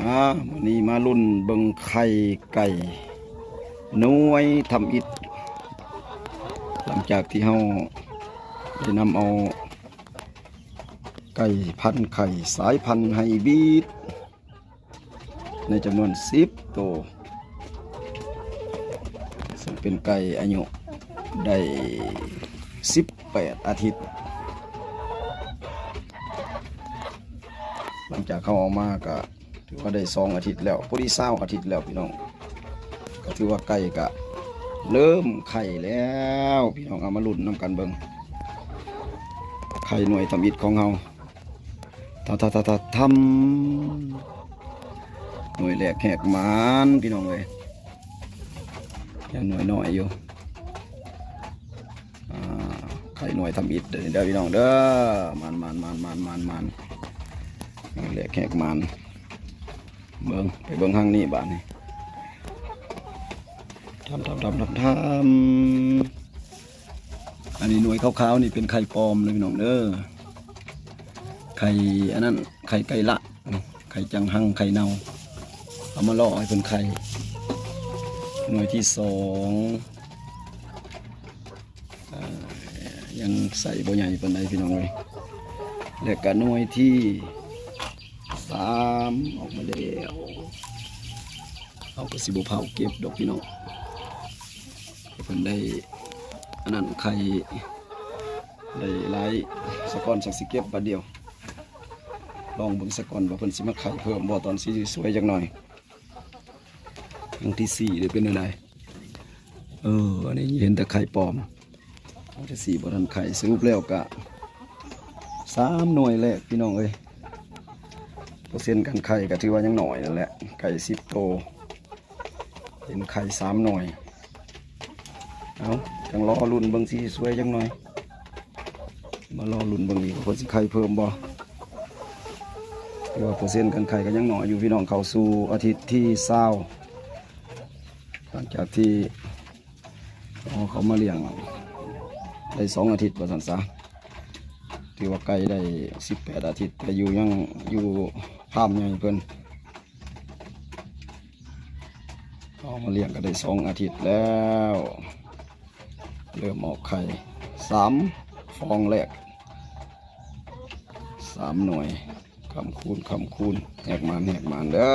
ອ່າ ມື້ນີ້ມາລຸ້ນເບິ່ງໄຂ່ໄກ່ໜ່ວຍທຳອິດ ຫຼັງຈາກທີ່ເຮົາໄດ້ນຳເອົາໄກ່ພັນໄຂ່ສາຍພັນໄຮບຣິດ ໃນຈຳນວນສິບໂຕ ເຊິ່ງເປັນໄກ່ອາຍຸໄດ້ສິບແປດອາທິດ. ຫຼັງຈາກເຮົາເອົາມາກະຖືວ່າໄດ້ສອງອາທິດແລ້ວ ພໍດີຊາວອາທິດແລ້ວພີ່ນ້ອງ. ກະຖືວ່າໄກ່ກະເລີ່ມໄຂ່ແລ້ວ ພີ່ນ້ອງ ເອົາມາລຸ້ນນຳກັນເບິ່ງ ໄຂ່ໜ່ວຍທຳອິດຂອງເຮົາ. ທາ ທາ ທາ ທາ ທຳ ໜ່ວຍແລກແຫກໝານພີ່ນ້ອງເອີຍ ຍັງໜ່ວຍນ້ອຍຢູ່. ອ່າ ໄຂ່ໜ່ວຍທຳອິດເດີ ເດີພີ່ນ້ອງເດີ ໝານໆໆໆໆ ໜ່ວຍແລກແຫກໝານ. ເບິ່ງ ໄປເບິ່ງທາງນີ້ບາດນີ້ ທຳ ທຳ ທຳ ທຳ ທຳ. ອັນນີ້ໜ່ວຍຂາວໆນີ້ເປັນໄຂ່ປອມເດີພີ່ນ້ອງເດີ ໄຂ່ອັນນັ້ນ ໄຂ່ໄກ່ລະ ໄຂ່ຈັງຫັງ ໄຂ່ເນົ່າ ເອົາມາລໍໃຫ້ເພິ່ນໄຂ່. ໜ່ວຍທີສອງ ອ່າ ຍັງໄຊບໍ່ໃຫຍ່ປານໃດພີ່ນ້ອງເອີຍ. ແລະກະໜ່ວຍທີສາມ ອອກມາແລ້ວ ເຮົາກະຊິບໍ່ເຜົາເກັບດອກພີ່ນ້ອງ ໃຫ້ເພິ່ນໄດ້ອັນນັ້ນໄຂ່ໄດ້ຫຼາຍສາກ່ອນ ຈັ່ງຊິເກັບບາດດຽວ. ລອງເບິ່ງສາກ່ອນວ່າເພິ່ນຊິມາໄຂ່ເພີ່ມບໍ່ ຕອນສີສວຍຈັກໜ່ອຍ. ຄັ້ງທີສີ່ເດ້ ເປັນແນວໃດ? ເອີ ອັນນີ້ເຫັນແຕ່ໄຂ່ປອມ ຄັ້ງທີສີ່ບໍ່ທັນໄຂ່. ສະຫຼຸບແລ້ວກະສາມໜ່ວຍແລກພີ່ນ້ອງເອີຍ ເປີເຊັນການໄຂ່ກະຖືວ່າຍັງໜ້ອຍນັ້ນແຫຼະ ໄກ່ສິບໂຕ ເຫັນໄຂ່ສາມໜ່ວຍ. ເອົາ ຈັ່ງລໍລຸ້ນເບິ່ງສີສວຍຈັກໜ່ອຍ ມາລໍລຸ້ນເບິ່ງອີກວ່າເພິ່ນຊິໄຂ່ເພີ່ມບໍ່. ຖືວ່າເປີເຊັນການໄຂ່ກະຍັງໜ້ອຍຢູ່ພີ່ນ້ອງ ເຂົ້າສູ່ອາທິດທີຊາວ ຫຼັງຈາກທີ່ເອົາເຂົາມາລ້ຽງໄດ້ສອງອາທິດວ່າຊັ້ນສາ. ຖືວ່າໄກ່ໄດ້ສິບແປດອາທິດ ແຕ່ຢູ່ຍັງຢູ່ຟາມໃຫຍ່ເພິ່ນ ເອົາມາລ້ຽງກະໄດ້ສອງອາທິດແລ້ວ ເລີ່ມອອກໄຂ່ສາມຟອງແລກ ສາມໜ່ວຍ ຄ້ຳຄູນ ຄ້ຳຄູນ ແຫກໝານ ແຫກໝານເດີ.